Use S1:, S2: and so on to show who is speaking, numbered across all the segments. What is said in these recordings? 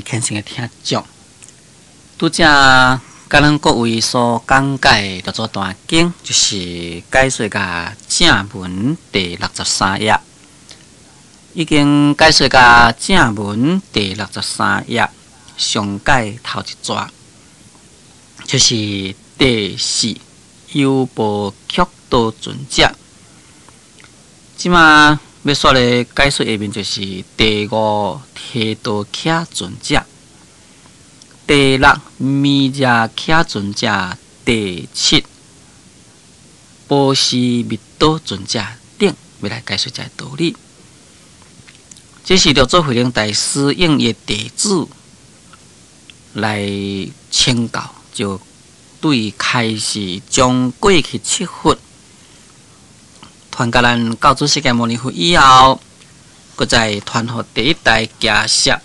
S1: 虔誠的聽眾，拄才佮咱各位所講解的六祖壇經，就是解說甲正文第63頁，已經解說甲正文第六十三頁上解頭一逝，就是第四優婆攫多尊者。這馬欲煞來解說下面就是第五提多迦尊者，第六彌遮迦尊者，第七波斯密多尊者等，欲來解說這个道理。這是六祖慧能大師應伊弟子來請教，就對開示將過去七佛傳共咱教主釋迦牟尼佛以後，閣再傳予第一代迦葉，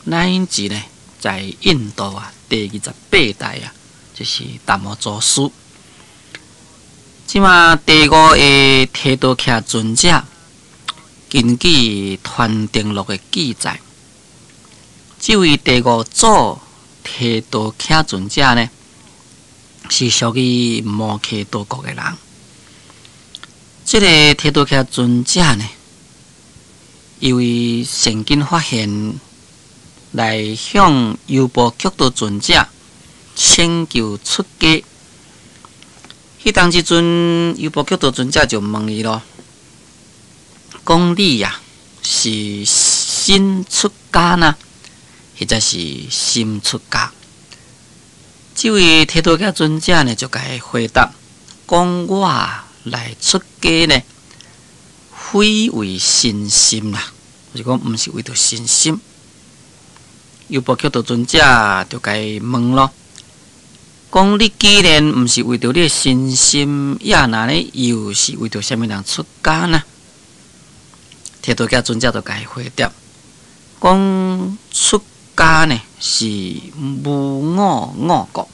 S1: 乃至呢，在印度啊第28代啊，就是達摩祖師。這馬第五個提多迦尊者，根據《傳燈錄》的記載，這位第五祖提多迦尊者呢，是屬於摩羯陀國的人。這个提多迦尊者呢，因為善根發現，來向優婆攫多尊者請求出家。彼當時陣，優婆攫多尊者就問伊囉，講你呀是身出家呢，或者是心出家？這位提多迦尊者呢，就共伊回答，講我來出家呢，非為身心啦，就是講毋是為著身心。優婆攫多尊者就共伊問囉，講你既然毋是為著你的身心，也那呢又是為著啥物人出家呢？提多迦尊者就共伊回答，講出家呢是無我我故，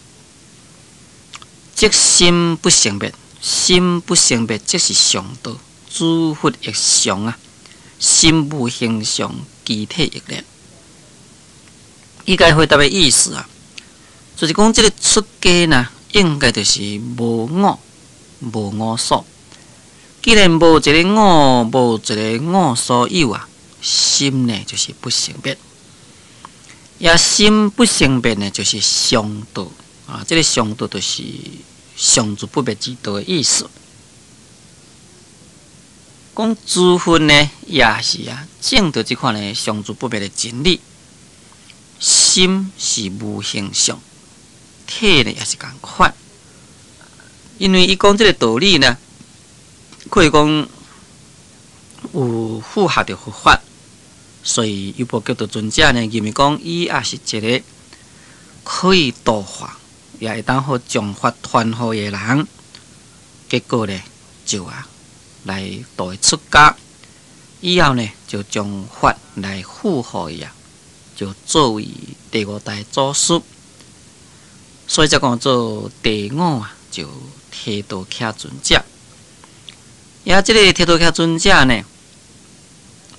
S1: 即心不生滅。心不生滅，即是上道。諸佛亦常啊，心無形相，其體亦然。伊共伊回答的意思啊，就是講這个出家呢，應該就是無我、無我所。既然無一个我，無一个我所有啊，心呢就是不生滅。也心不生滅呢，就是上道啊。這个上道就是常住不滅之道的意思。講諸佛呢，也是啊，證著這款的常住不滅的真理。心是無形相，體呢也是仝款。因為伊講這个道理呢，可以講有符合著佛法，所以優婆攫多尊者呢，認為講伊也是一个可以度化，也會當好將法傳予的人，結果呢就啊來度伊出家，以後呢就將法來付予伊啊，就作為第五代祖師，所以才講做第五啊，就提多迦尊者。也這个提多迦尊者呢，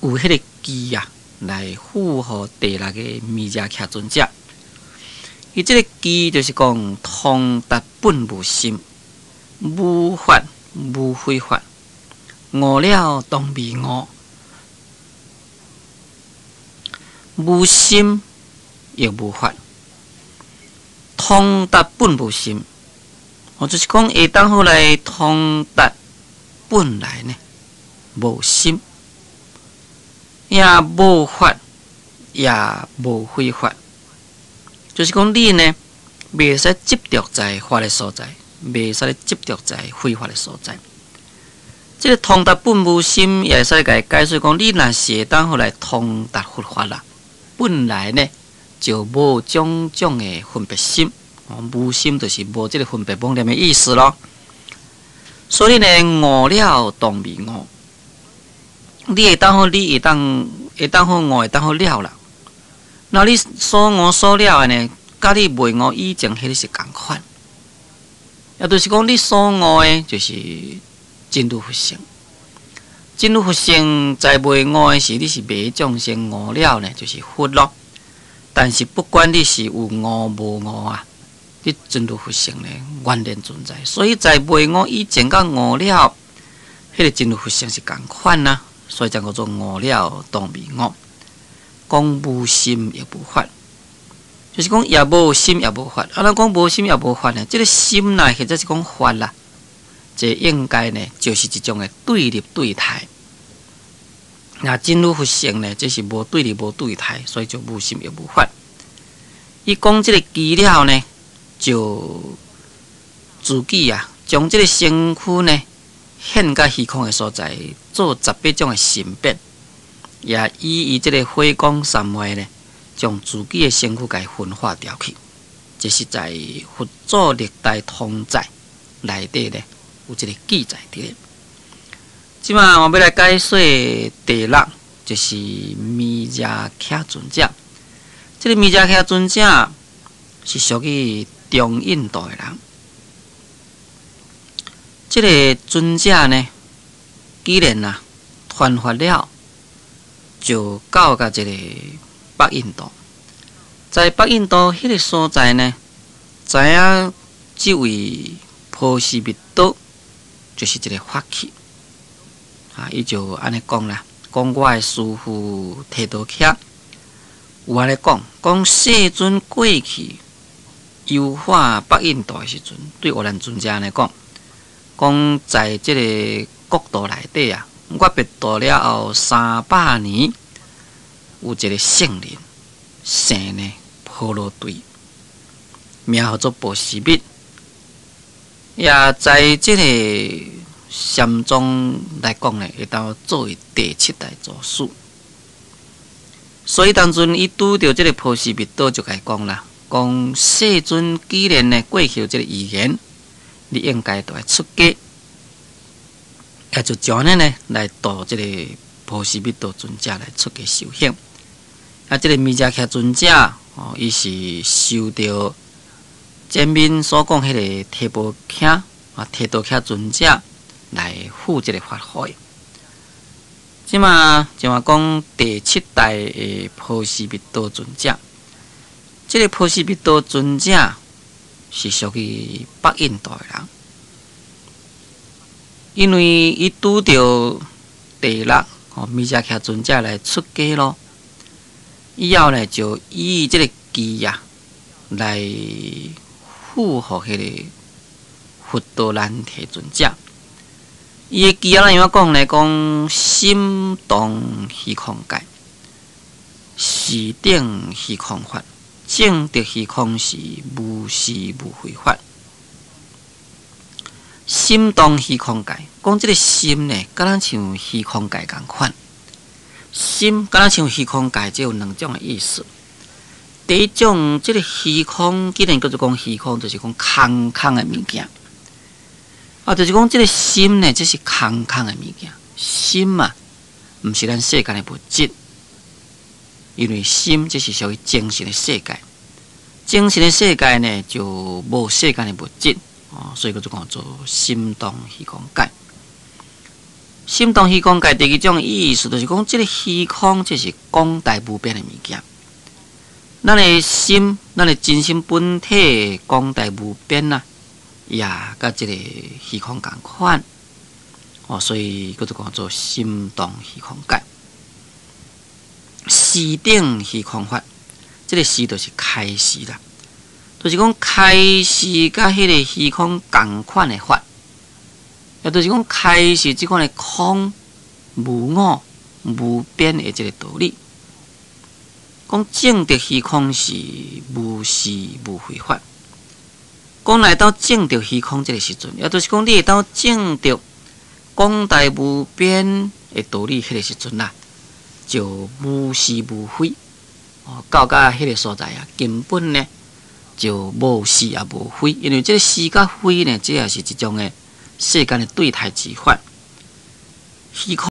S1: 有彼个機啊，來付予第六个彌遮迦尊者。伊這个機就是講通達本無心，無法無非法，悟了當未悟，無心亦無法，通達本無心，哦，就是講會當好來通達本來呢無心，也無法，也無非法。就是講，你呢，袂使執著在法的所在，袂使執著在非法的所在。這个通達本無心，也會使共伊解釋講，你若是會當好來通達佛法啦，本來呢就無種種的分別心，無心就是無這个分別妄念的意思囉。所以呢，悟了當未悟，你會當好，你會當會當好悟，會當好了啦。那你所悟所了的呢，佮你未悟以前彼个是仝款，也就是講，你所悟的，就是真如佛性。真如佛性在未悟的時，你是迷眾生；悟了呢，就是佛囉。但是不管你是有悟無悟啊，你真如佛性呢，原然存在。所以在未悟以前佮悟了，彼个真如佛性是仝款啊，所以才叫做悟了當未悟。講無心亦無法，就是講也無心也無法。啊，咱講無心也無法呢，這個心啦，或者是講法啦，這應該呢，就是一種的對立對待。若真如佛性呢，這是無對立無對待，所以就無心亦無法。伊講這個機了呢，就自己啊，將這個身軀呢，獻佮虛空的所在，做18種的神變，也以伊這個火光三昧呢，將自己的身軀共焚化掉去。這是在佛祖歷代通載內底呢，有這個記載佇咧。這馬我欲來解說第六，就是彌遮迦尊者。這個彌遮迦尊者是屬於中印度的人。這個尊者呢，既然啊傳法了，就到共這個北印度。在北印度彼個所在呢，知影這位波斯密多就是一個法器。啊，伊就按呢講啦，講我的師父提多迦有按呢講，講世尊過去遊化北印度的時陣，對阿難尊者按呢講，講在這個國度內底啊，我滅度了後300年，有一個聖人，姓呢婆羅對，名號做波斯密，也在這個禪宗來講呢，會當作為第七代祖師。所以當陣伊拄著這個波斯密多，就共伊講啦，講世尊既然呢過去有這個預言，你應該著愛出家，也就將呢呢來度這個波斯密多尊者來出家修行。啊，這個彌遮迦尊者哦，伊是受著前面所講彼個提婆迦啊，提多迦尊者來付這個法號。這馬就話講第七代的波斯密多尊者，這個波斯密多尊者是屬於北印度的人，因為伊拄著第六哦彌遮迦尊者來出家咯，以後呢就以這個機啊來附予彼個佛陀難提尊者。伊的偈仔怎樣講呢？講心動虛空界，時頂虛空法，證得虛空時無是無非法。心動虛空界，講這個心呢，敢若像虛空界仝款。心敢若像虛空界，這有兩種的意思。第一種，這個虛空，既然叫做講虛空，就是講空空的物件。啊，就是講這個心呢，這是空空的物件。心啊，毋是咱世間的物質，因為心這是屬於精神的世界。精神的世界呢，就無世間的物質，哦，所以叫做講做心動虛空界。心動虛空界第二種意思，就是講這個虛空，這是廣大無邊的物件。咱的心，咱的真心本體廣大無邊啊。也佮這個虛空仝款，哦，所以叫做講做心動虛空界，時頂虛空法，這個時就是開示啦，就是講開示佮彼個虛空仝款的法，也就是講開示這款的空無我無邊的這個道理，講證得虛空是無是無非法。講來到證著虛空這個時陣，也就是講你會當證著廣大無邊的道理，彼個時陣啦，就無是無非哦，到佮彼個所在啊，根本呢就無是也無非，因為這個是佮非呢，這也是一種的世間的對待之法。虛空。